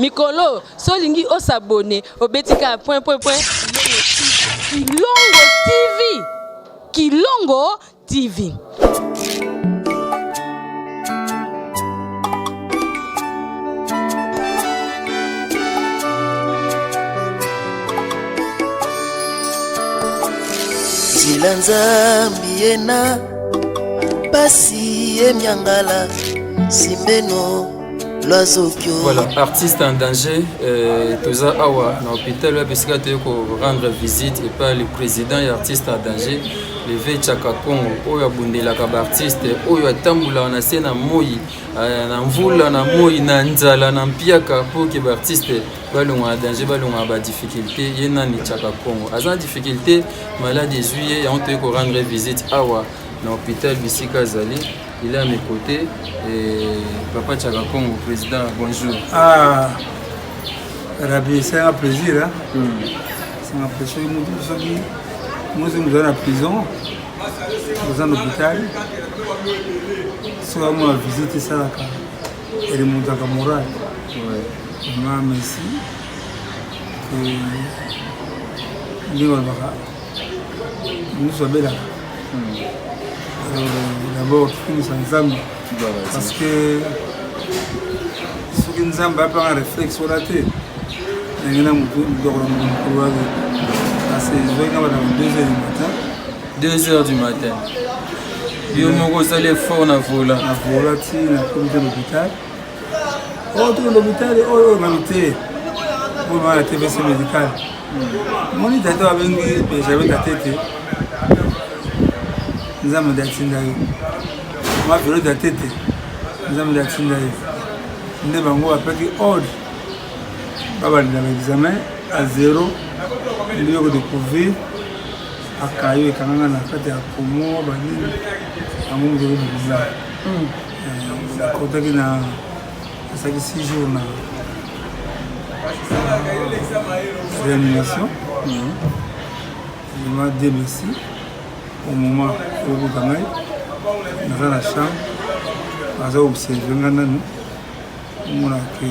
Mikolo so olingi o s'abonner obeti kaka point point point Kilongo TV Kilongo TV. Nzela nzambi ena pasi emiangala simbeno. Voilà, artiste en danger, euh, toza awa na hôpital wapi esika toye ko rendre visite epai le président ya artiste en danger le vieux Chaka Congo oyo abundelaka ba artiste oyo atambolaka na se na moi euh, na mvula na moi na nzala na mpiaka pour que ba artiste balongwa na danger balongwa na ba difficulté ye nani Chaka Congo aza na difficulté malade ezwi ye yango toye ko rendre visite awa na hôpital bisika azali Il est à mes côtés. Et Papa Chaka Congo, président, bonjour. Ah, Rabbi, c'est un plaisir. Hein? C'est un plaisir. Moi, je suis en prison, dans un hôpital. soki amona visite esalaka eremontaka moral vraiment merci ndenge balobaka nyonso abelaka d'abord tokumisa nzambe parce que soki nzambe apanga réflexe wana te ndenge na motu dokolo mokolo wake parce que ezwaki nga bana 2 heures du matin 2 heures du matin yo moko osali effort na vola na vola ti nakomi te l'hôpital oyo tokende hôpital oyo oyo nanu te oyo bana tvc médical moni tata babengi benjamin tatete nzambe nde atinda yo mavelo tatete nzambe nde atinda yo nde bango bapaki ordre babandela baexamen a zero nde yo kodécouvrir akayo ekanganga na kati ya komo banini yango moto ekobimisa nakotaki na asalaki 6 jours na réanimation vraiment Dieu merci au moment okokuta ngai naza na chambre baza observe ngai nanu omona ke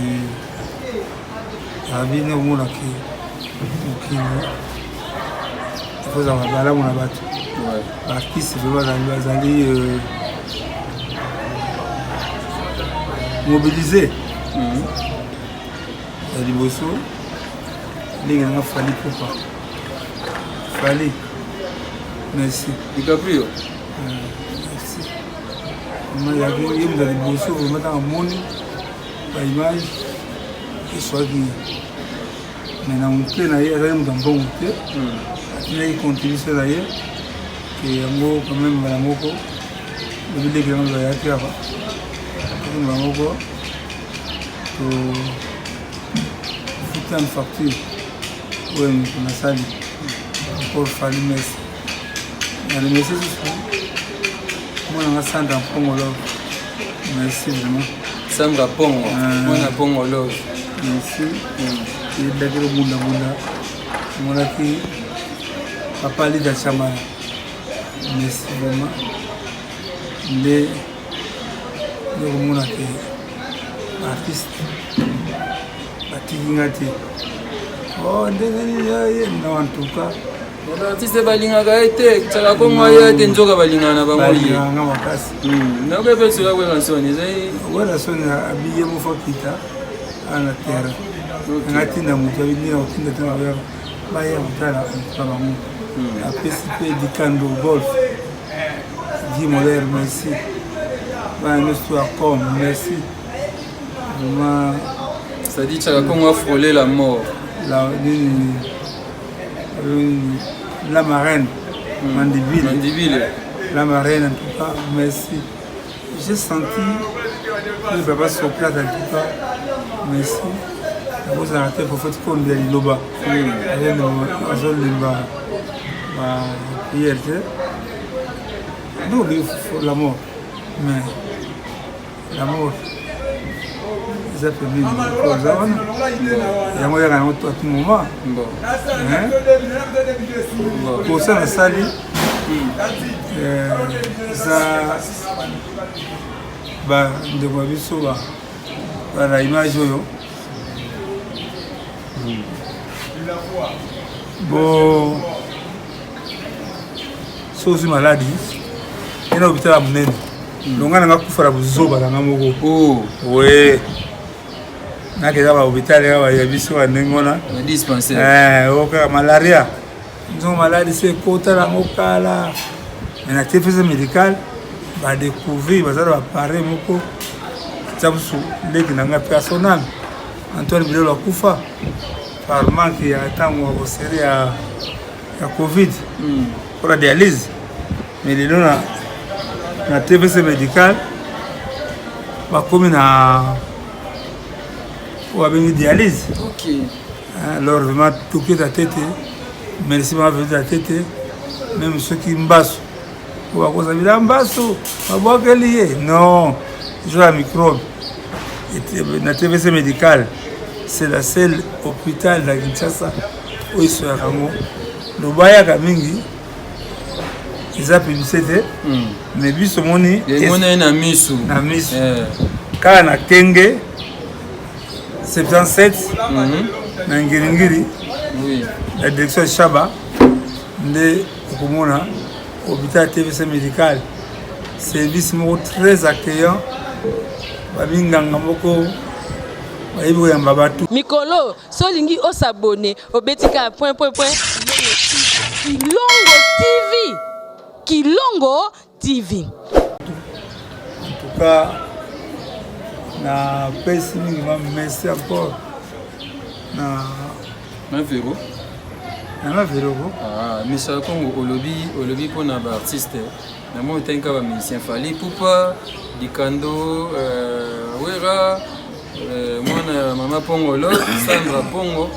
abi nde omona ke mokili ekozala malamu na bato baartiste mpe bazali bazali euh, mobilise mhm. ya liboso ndenge nanga fali pupa fali merci dicaprio euh, merci ye moto ya liboso vraimen ntango amoni baimage eswaki ye mais na moke na ye azali moto ya mbongo te hmm. atindaki contribution na ye ke yango quand même mbala moko lobi leki yango bayaki awa mbala moko tofuta na facture oyo moto nasali encore fali merci na remercie susu mwana nga sandra mpongo love merci vraiment sandra pongo euh, mwana pongo love merci eyebaki hmm. kobundabunda omonaki papa lida chamala merci vraiment nde nde komona ke baartiste batiki nga te oh, ndenge nini ye non en tout cas Artiste balingaka ye te tsaka kongo aya te nzoka balingaka na bango ye nga makasi hmm. nakoki mpe sola kwela nsoni ezali wela soni abiye mofo kita ana terrain nga tinda moto abi ndenge otinda te baya kotala moto na bango hmm. apesi mpe dikando golf Guy Moller merci bana nyonso ya com merci vraiment c'est-à-dire tsaka kongo a frôler la mort la nini la marraine hmm. Mandibile. Mandibile. La marraine en tout cas, merci. J'ai senti le papa Socrate en tout cas, merci. nakozala te prophète konde ya liloba azolemba baprière te donc la mort mais La mort eza pembeni oza wana yango yaka yango à tout moment kosa nasali eza bandeko ya biso bana image oyo. Bo soki ozwi maladi ye na hôpital ya monene longa nanga kufa na buzoba nanga moko. Oh. We nakenda ba hôpital ya ya biso ya ndenge wana. Na dispensaire. Eh, oyo kaka malaria nzongo maladi se ekota nango kala, mais na TFC médical badécouvrir baza na baappareil moko tia mosusu. Leki na ngai personnel Antoine Bilolo akufa par manque ya ntango ya kosere ya Covid mpona dialyse, mais lelo na TVC médical bakomi na oyo babengi dialyse. Alors vraiment toketa tete, merci mama tete. Même soki mbasu oyo bakosa bila mbasu babwakeli ye, non, eza ya microbe. Na TVC médical, c'est la seule hôpital na Kinshasa oyo esoyaka yango. Lobayaka mingi, eza publicité te, mais biso moni. Emona ye na misu. Na misu. Kaka na Kenge 77 na Ngiringiri, na direction ya Shaba nde okomona hôpital TVC médical, service moko très accueillant, baminganga moko bayebi koyamba bato. Mikolo so olingi os'abonner, obeti kaka point point point Kilongo TV, Kilongo TV. En tout cas napesi mingi ma merci encore na Na Vero. Nanga Veroko. Ah, Michel Congo, olobi mpona baartiste na moi, otangi kaka bamusicien Fally Ipupa, Dikando, Wera, mwana ya mama Pongolo, Sandra Pongo,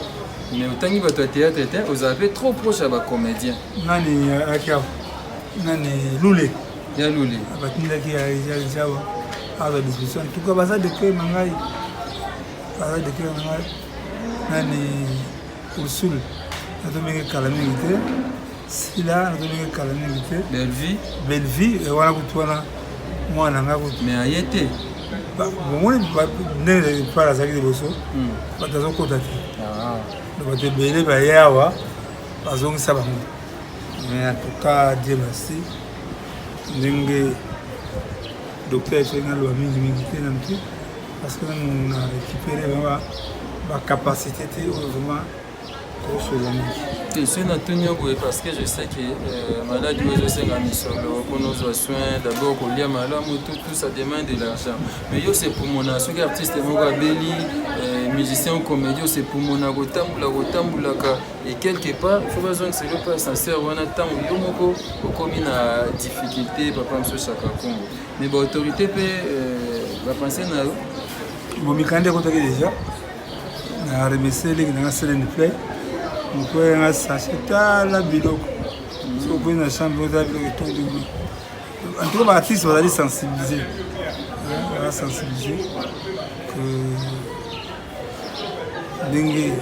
mais otangi bato ya théâtre te. Ozala mpe trop proche ya bacomédien. Nani ayaki awa? Nani? Lule. Ya Lule. Batindaki ya awa azwa disposition. En tout cas baza de cœur na ngai, baza de cœur na ngai. Nani? Ursule nazobenge kala mingi te, Sila nazobenge kala mingi te. Bellevie. Bellevie wana kutu, wana mwana na ngai kutu. Mais aye te. Bomoni ndenge pala azalaki liboso, bato azokota te. Bato ebele baye awa, bazongisa bango. Mais en tout cas, Dieu merci, ndenge docteur esoki naloba mingimingi te nanu te, parce que nanu na récupéré vraiment bacapacité te oyo vraiment kosolola mingi. Te, soki natuni yo boye, parce que je sais que maladi oyo ezosenga misolo mpona ozwa soin. D'abord kolia malamu, tout, tout ça demande de l'argent. Mais yo sepumona soki artiste moko abeli, musicien ou comédien, osepumona kotambola kotambulaka, et quelque part il faut bazongisa yo mpe ascenseur wana ntango yo moko okomi na difficulté, papa mosusu Chaka Congo. Mais baautorité mpe bapense na yo. Bon, mikanda ekotaki déjà. Na remercie eleki nanga Selene Play, moto yanga sachet. Tala biloko, soki okoyi na chambre, ozala biloko etondi kuna. En tout cas baartiste bazali sensibilisé, baza sensibilisé que ndenge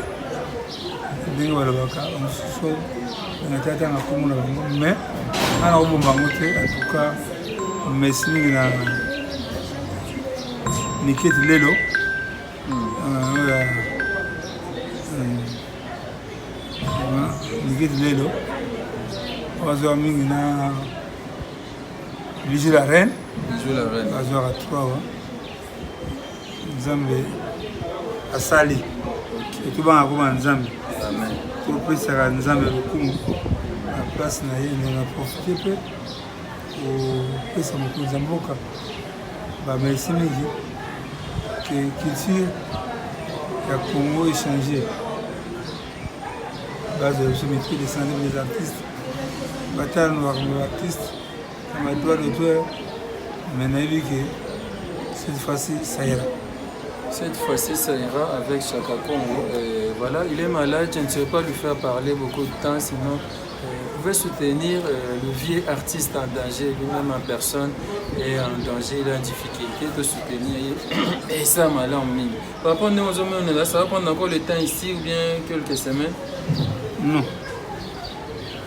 balobaka bamosusu na tata na komona bango, mais nga na kobomba yango te. En tout cas merci mingi na Niketi lelo oyo, Niketi lelo bazwaka mingi na Bijou la Reine. Bijou la Reine. Bazwaka trois wa Nzambe asali etobanga koma Nzambe. Amen. Topesaka Nzambe lokumu na place na ye. Me na profite mpe kopesa mokonzi ya mboka bamerci mingi ke culture ya Congo echange, bazwa biso métier de santé des artistes, batala na makambo ya artiste na badroit d'auteur. Mais nayebi ke cette fois-ci ça ira. Cette fois-ci, ça ira avec Chaka Congo. Et voilà, il est malade, je ne sais pas lui faire parler beaucoup de temps, sinon vous pouvez soutenir le vieux artiste en danger, lui-même en personne est en danger, il est en difficulté de soutenir. Et ça, malade, mingi. Par rapport nous, on est là, ça va prendre encore le temps ici ou bien quelques semaines? Non,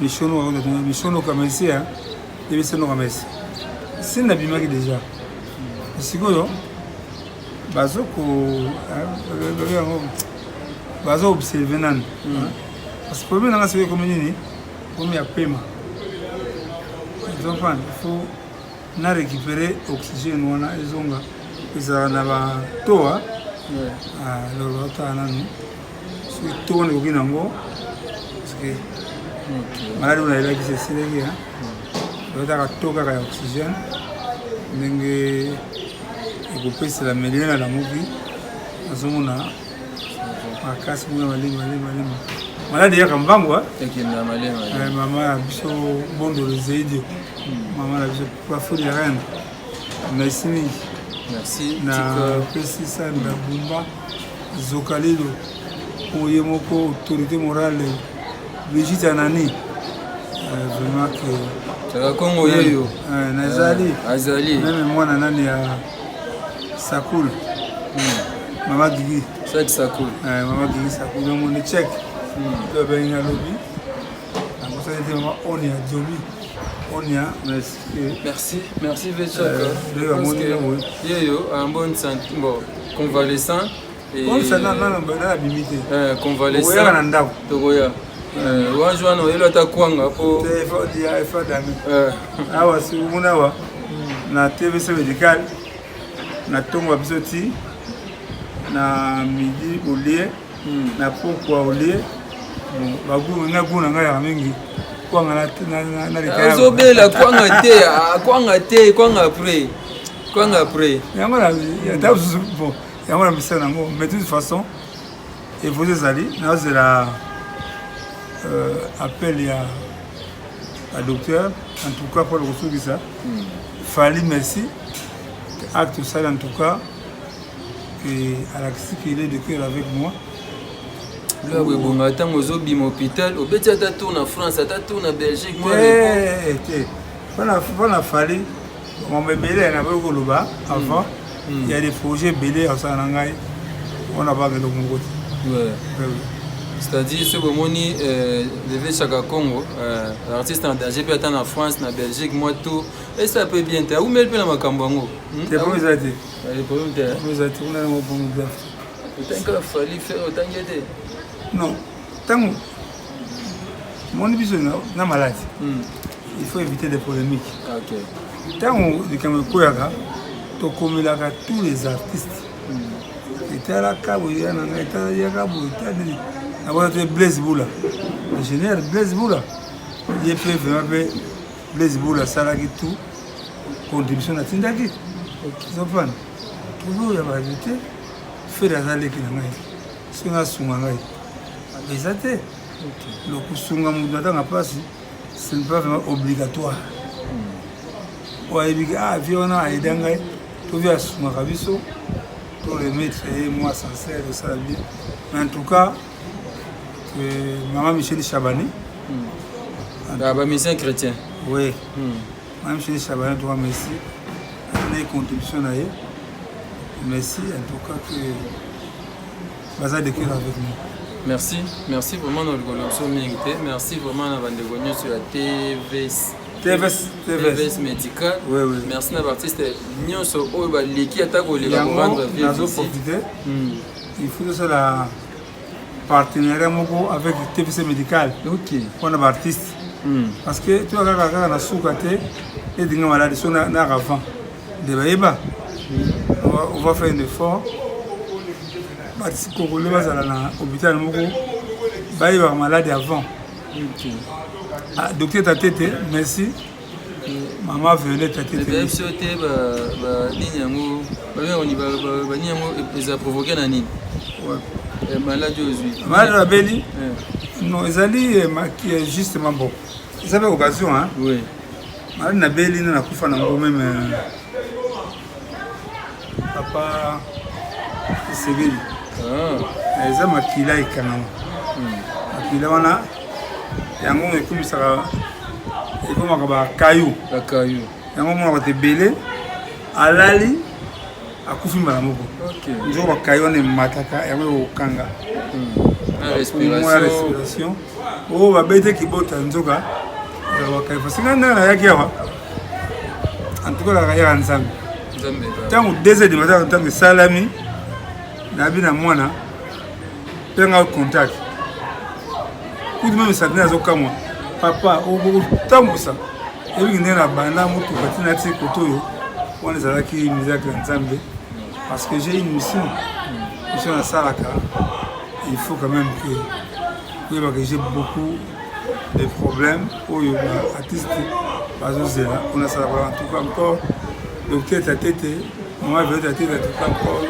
mishono mishono kamesi yebisano kamesi si nabimaki déjà. Sikoyo bazoko yango. Bazo observer nanu. Parce que problème nanga soki ekomi nini? Ekomi ya pema. Ozomprendre, il faut na récupérer oxygène wana ezonga ezalaka na ba toa. Alors batala nanu soki to wana ekoki nango parce que maladi oyo nayelakisi esilaki bayotaka to kaka ya oxygène ndenge ekopesela melien nalamuki nazomona makasi mona malemi malemi malemi maladi eyaka mbangu mama ya biso bondolo zeidio mama na biso plafond ya reine merci mingi. Merci. Na pesi Sandra Bumba Zokalilo oyo ye moko autorité morale Brigitte Anani euh, vraiment que Chaka Kongo yeyo euh, nazali euh, azali meme mwana nani ya Sakul hmm. mama Gigi Sak Sakul euh, mama Gigi Sakul namoni check hmm. to abengi na lobi nakosali te mama Onia Diomi Onia merci. Merci, merci Vechaka. Euh, yeyo en bonne santé, bon, convalescent. Bonne santé, non, non, non, abimi te. Euh, convalescent. Oya na ndako. Tokoya. Euh, wanjo wana oyelo ata kwanga po. Te fa dia fa dami. Euh. Awa si umuna awa na TVC médical na tongo biso ti na midi olie na pokwa olie bagu nga gu na ngai yaka mingi kwanga na likaya ozobela kwanga te ah, kwanga te kwanga après kwanga après yango na ata mosusu bon yango na misala yango mais de toute façon evoze ezali nazela euh, appel ya ba docteur en tout cas mpona kosukisa hmm. fali merci acte osali en tout cas que alakisi qu'il est de cœur avec moi. Biloko ebonga ntango ozobima hôpital obeti ata tour na France ata tour na Belgique mwa te te mpona fali makambo ebele naboyi koloba avant hmm. ya des projets ebele asala na ngai wana banga eloko moko te c'est-à-dire soki bomoni euh, leve chaka congo euh, artiste en danger mpe ata na france na belgique mwa tour esala mpe bien te awumeli mpe na makambo yango hmm? te eza te problème te eza te kuna yango bongo grave otangi kaka fali frère otangi ye te non ntango moni biso na maladi hmm. il faut éviter des polémiques ntango likambo ekweyaka tokomelaka tous les artistes hmm. etalaka boye ya na ngai etala yaka boye etala nini nakoza te blaise bula ingénieur blaise bula ye mpe vraiment mpe Blaise Bula asalaki tout contribution natindaki ozopana toujours ya bato te fere aza leki na ngai soki nasunga ngai eza te lokosunga moto na ntango ya mpasi ce n'est pas vraiment obligatoire hmm. oyo ayebi ke ah vie wana aida ngai to vie asungaka biso to remettre ye mwa ascenseur osala bien mais en tout cas euh, mama Michel Chabani hmm. ah, ba musicien chrétien oui hmm. mama Michel Chabani en tout cas merci na contribution na ye merci en tout cas que baza de cœur avec nous merci merci vraiment na likolo biso mingi te merci vraiment na bandeko nyonso ya tvs TVS, TVS. TVS médical. Oui, oui. Merci na artiste nyonso oyo baleki ata koleka ko rendre vie. Nazo profiter. Hmm. Il faut tosala partenariat moko avec TVC médical. OK. Pona ba artiste. Hmm. Parce que tu kaka kaka na suka te edinga malade so na na avant. De bayeba. On va faire un effort. Ba congolais bazala na hôpital moko bayebaka malade avant. Okay. Ah, docteur Tatete, merci. Maman Violette Tatete. Mais biso te ba ba nini yango ba nini ba ba nini yango eza provoqué na nini? Ouais. Eh, maladi ozwi. Maladi abeli? Eh. Non, ezali eh, justement bon. Eza pe occasion hein. Oui. Maladi nabeli na nakufa nango même euh, papa esebeli ah. eza makila ekangama hmm. makila wana yango ekumisaka ekomaka bakayu yango omonaka bato ebele alali akufi mbala moko nzoko bakayu wana emataka yango ekokanga hmm. ya respiration oyo oh, babete kibota nzoka bakayu parce nga ndenge nayaki awa en tout cas kaka yaka nzambe ntango 2 heures du matin ntango esalami nabi na mwana Mpe nga contact kutu meme satine azokamwa papa okotambusa ebiki ndenge na banda motuka ntina ti kote oyo wana ezalaki miracle ya nzambe parce que j'ai une mission mission nasalaka il faut quand même que oyeba que j'ai beaucoup de problèmes oyo ba artiste bazozela oyo nasalaka en tout cas encore docteur tatete mama velo tatete en tout cas encore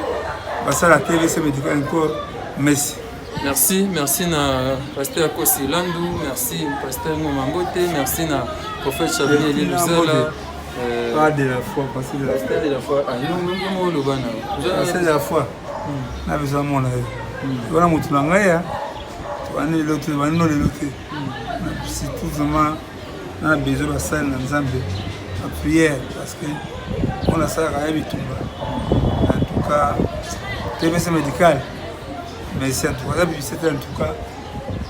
basala tvc médical encore merci Merci, merci na pasteur Kosi Landu, merci pasteur Ngoma Mbote, merci na prophète Chabeli Eli Luzala. Euh, pas de la foi, pasteur de la foi. Pasteur de la foi. Ah, yo yo yo na. Pasteur de la foi. Hmm. Na besoin mona yo. Hmm. Wana mutu na ngai ya. Tobandi lelo te, tobandi no lelo te. Hmm. Surtout vraiment na besoin basali na Nzambe ba prière parce que on asalaka ya bitumba. En tout cas, TBC médical. Merci en tout cas, publicité en tout cas.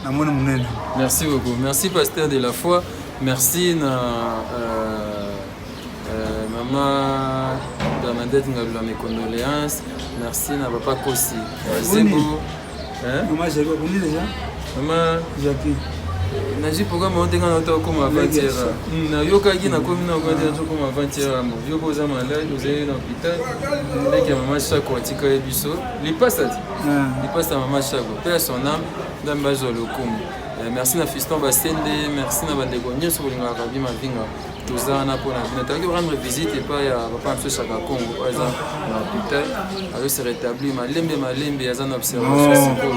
Namoni munene. Merci beaucoup. Merci pasteur de la foi. Merci na euh, euh, maman Bernadette Ngalula mes condoléances. Merci na papa Kosi. Zebo. Hein? Maman Jackie, on déjà? Maman Jackie. nazwi programme yango te ngai nauta okoma avant-hier hmm, nayokaki nakomi na okoma te nazokoma avant-hier yango yo mpo oza malade ozali na hôpital leki ya mama shako atika ye biso lipasa ti ah. lipasa ya mama shako mpe ya son âme nzambe azwa lokumu eh, merci na fiston basende merci na bandeko nyonso bolingaka rabi mavinga toza wana mpo na bino toyaki rendre visite epai ya papa na biso shaka congo oyo aza na hôpital azo se rétablir malembe malembe aza na observation sikoyo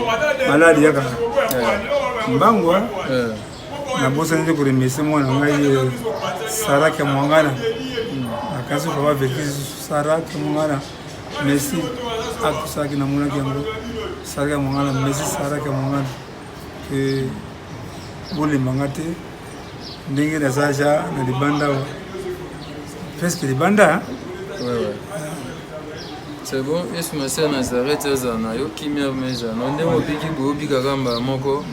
maladi yaka eh. mbangu eh. nabosani te koremercie mwana ngai eh, sara kiamwangana hmm. nakasi papa verki sara kiamwangana merci atusalaki namonaki yango sara kiamwangana merci sara kiamwangana ke bolemba nga te ndenge naza ja na libanda awa presque libanda c'est bon yesu masiya nazareth azala na yo kimia meza na ndenge obiki boye obikaka mbala moko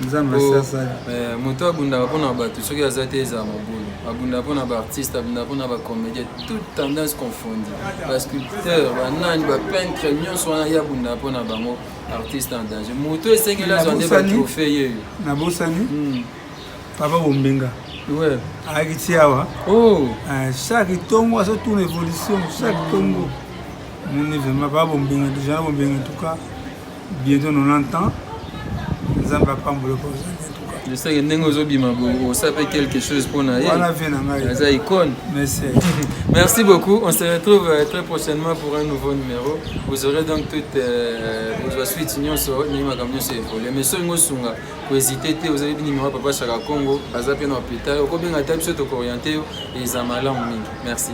eh, moto abundaka mpo na bato soki aza te ezala mobulu abundaka mpo na baartiste abundaka mpo na bacomédien toute tendance confondue basculpteur banani bapeintre nyonso wana ye abundaka mpo na bango artiste en danger moto esengeli azwa nde batrophée yeyo nabosani hmm. papa bombenga ouais. ayaki ti awa oh. Uh, chaque ntongo azotuna évolution chaque ntongo moni vraiment papa bombenga déjà bombenga en tout cas bientôt 90 ans nzambe apambola mpo ozali en tout cas je sais que ndenge ozobima osala mpe quelque chose mpo na ye wana vie na ngai aza icône merci merci beaucoup on se retrouve euh, très prochainement pour un nouveau numéro vous aurez donc toute euh, bozwa suite nyonso ndenge makambo nyonso évolue mais soki ngosunga Ko hésiter te, ozali numéro ya papa Shaka Kongo, aza pe na hôpital, okobenga ata biso toko orienter yo, eza malamu mingi. Merci.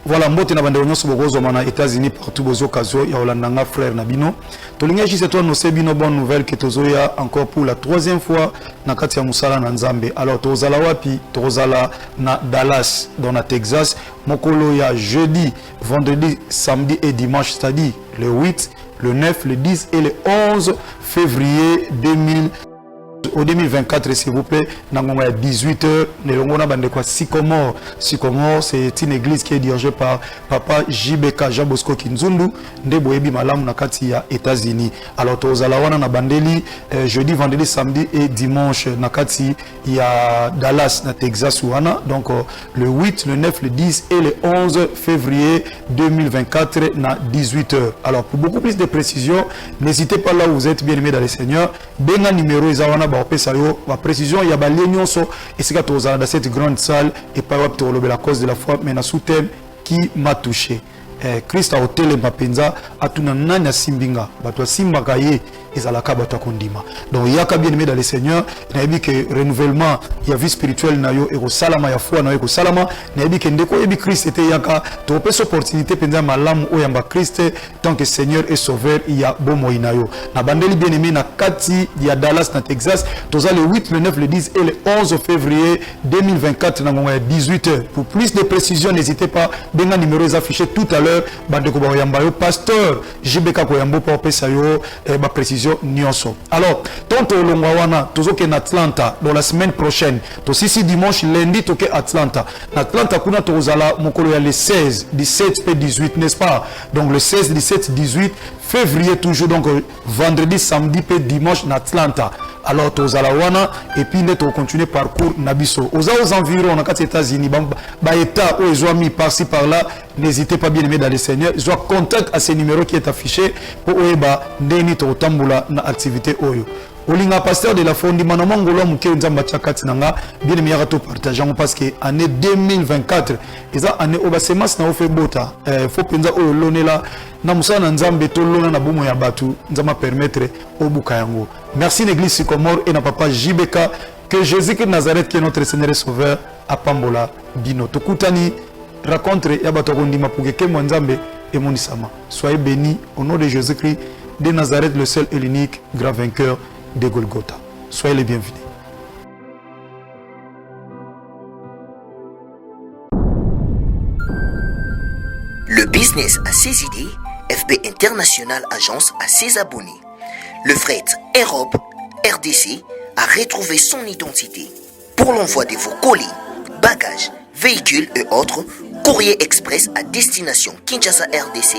Voilà, mbote na bandeko nyonso bokozwama na États-Unis partout bozwi occasion ya kolanda nga frère na bino. Tolingi juste to annoncer bino bonne nouvelle que tozoya encore pour la troisième fois na kati ya mosala na Nzambe. Alors tozala wapi? Tozala na Dallas, dans na Texas, mokolo ya jeudi vendredi, samedi et dimanche, c'est-à-dire le 8, le 9, le 10 et le 11 février 2000 au 2024 s'il vous plaît na ngonga ya 18h nelongo na bandeko ya Sycomore Sycomore c'est une église qui est dirigée par papa JBK Jean Bosco Kinzundu nde boyebi malamu na kati ya États-Unis alors tozala wana na bandeli euh, jeudi vendredi samedi et dimanche na kati ya Dallas na Texas wana donc euh, le 8 le 9 le 10 et le 11 février 2024 na 18h alors pour beaucoup plus de précisions n'hésitez pas là où vous êtes bien aimé dans le Seigneur benga numéro eza wana bakopesa yo ba précision ya balie nyonso esika tozala dans cette grande salle epai wapi tokolobela cause de la foi mais na sous-thème qui m'a touché eh, Christ akotelema mpenza atuna nani asimbi nga bato asimbaka ye ezalaka bato ya kondima donc yaka bien aimé dans le seigneur nayebi ke renouvellement ya vie spirituelle na yo ekosalama ya foi na yo ekosalama nayebi ke ndeko oyebi Christ ete yaka tokopesa opportunité mpenza malamu oyamba Christ tant que seigneur et sauveur ya bomoi na yo nabandeli bien aimé na kati ya Dallas na Texas toza le 8 le 9 le 10 et le 11 février 2024 na ngonga ya 18h pour plus de précisions n'hésitez pas benga numéro est affiché tout à l'heure bandeko bakoyamba yo pasteur JBK koyambo mpo apesa yo eh, ba précision. baprécision nyonso. Alors tant tolongwa wana, tozokende na Atlanta dans la semaine prochaine. Tosisi dimanche, lundi toke Atlanta. Na Atlanta kuna tokozala mokolo ya le 16, 17 mpe 18, n'est-ce pas? Donc le 16, 17, 18 février toujours, donc vendredi, samedi mpe dimanche na Atlanta. Alors tozala wana et puis nde tokocontinue parcours na biso. Oza aux environs na kati ya États-Unis, baétat oyo ezwami par-ci par-là, n'hésitez pas, bien aimé dans le Seigneur, zwa contact à ce numéro qui est affiché mpo oyeba ndeni tokotambola na activité oyo. Olinga pasteur de la foi, ndima na mwa ngolo ya moke Nzambe atia kati na nga, bien aimé, yaka topartage yango, parce que année 2024 eza année oyo basemence na yo fe bota. Fo mpenza oyo olonela na mosala na Nzambe, tolona na bomoi ya bato, Nzambe apermettre obuka yango. Merci na église Sycomore et na papa JBK. Que Jésus-Christ de Nazareth, qui est notre Seigneur et Sauveur, apambola bino. Tokutani rencontre ya bato ya kondima pour que nkembo ya Nzambe emonisama. Soyez bénis au nom de Jésus-Christ de Nazareth, le seul et l'unique grand vainqueur de Golgotha. Soyez les bienvenus. Le business a ses idées, FB International Agence a ses abonnés. Le fret Europe RDC a retrouvé son identité. Pour l'envoi de vos colis, bagages, véhicules et autres, courrier express à destination Kinshasa RDC,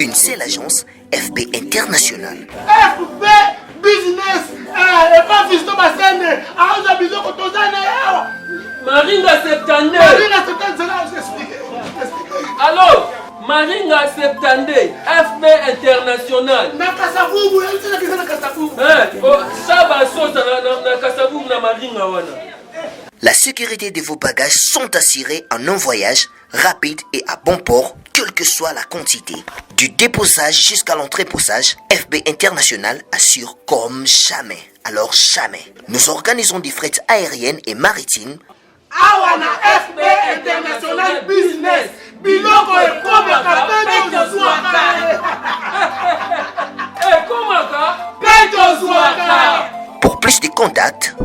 une seule agence, FB International. FB Business, epa Fiston Basende aoza biloko toza na ye awa. Maringa 72. Maringa 72, zela explique. Allo, Maringa 72, FB International. Na Kasavubu, yebisa na Kasavubu. Eh, oh, Saba Sosa na Kasavubu na Maringa wana. La sécurité de vos bagages sont assurées en un voyage rapide et à bon port, quelle que soit la quantité. Du déposage jusqu'à l'entreposage, FB International assure comme jamais. Alors jamais. Nous organisons des frais aériennes et maritimes. Awa na FB International Business, biloko ekomaka mpe tozwaka. Ekomaka mpe tozwaka. Pour plus de contacts,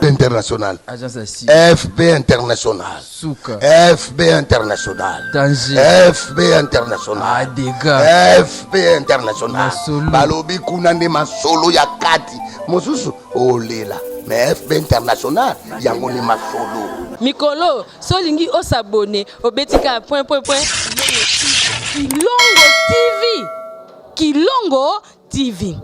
International. FB International. Suka. FB International. Danger. FB International. Ah, dégâts. FB International. Masolo. Balobi kuna nde masolo ya kati. Mosusu olela. Mais FB International yango nde masolo. Mikolo so olingi osabone, obeti kaka point point point Kilongo TV, Kilongo TV.